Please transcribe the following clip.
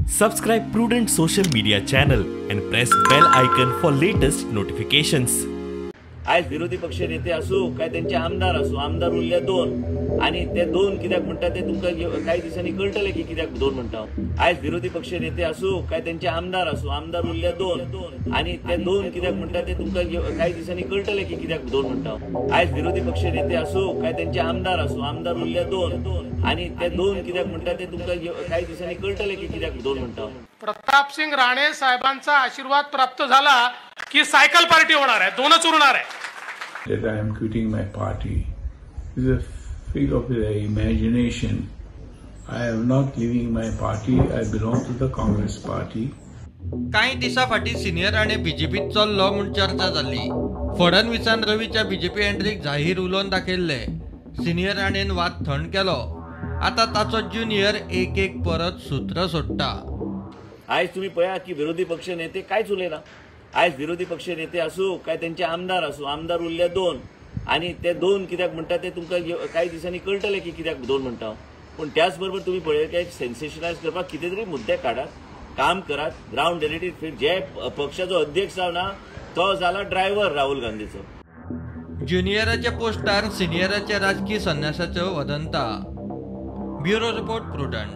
Subscribe Prudent social media channel and press bell icon for latest notifications. आयज विरोधी पक्ष नेते असू काय त्यांचे आमदार असू, आमदार उरले दोन आणि ते दोन कित्याक म्हणटा ते तुमकां कांय दिसांनी कळटलें की कित्याक दोन म्हणटा. आयज विरोधी पक्ष नेते असू काय त्यांचे आमदार असू, आमदार उरले दोन आणि ते दोन कित्याक म्हणटा ते तुमकां कांय दिसांनी कळटलें की कित्याक दोन म्हणटा. आयज विरोधी पक्ष नेते असू काय त्यांचे आमदार असू, आमदार उरले दोन आणि ते दोन कित्याक म्हणटा ते तुमकां कांय दिसांनी कळटलें की कित्याक दोन म्हणटा. प्रतापसिंग राणे साहेबांचा आशीर्वाद प्राप्त झाला की सायकल पार्टी होणार आहे, दोनच उरणार आहे. That I am quitting my party is a figure of the imagination. I am not leaving my party. I belong to the Congress party. कांय दिसां फाटीं सिनियर राणे बीजेपीत चल्लो म्हूण चर्चा जाल्ली. फडणवीसान रवीच्या बीजेपी एंट्रीक जाहीर उलोवन दाखयल्ले. सिनियर राणेन वाद थंड केलो. आतां ताचो ज्युनियर एक एक परत सूत्र सोडटा. आयज तुमी पळया की विरोधी पक्ष नेते कांयच उलयना. आयज विरोधी पक्ष नेते असू काय त्यांचे आमदार असू, आमदार उरले दोन आणि ते दोन कित्याक म्हणटा ते तुमकां कांय दिसांनी कळटलें की कित्याक दोन म्हणटा. पूण त्याच बरोबर तुमी पळयलें काय सेन्सेशनलायज करपाक कितें तरी मुद्दे काडात, काम करात, ग्रावंड रियलिटी फिट. जे पक्षाचो अध्यक्ष जावना तो जाला ड्रायव्हर राहुल गांधीचो. ज्युनियराच्या पोस्टार सिनियराच्या राजकीय संन्यासाच्यो वदंता. Bureau report, Prudent.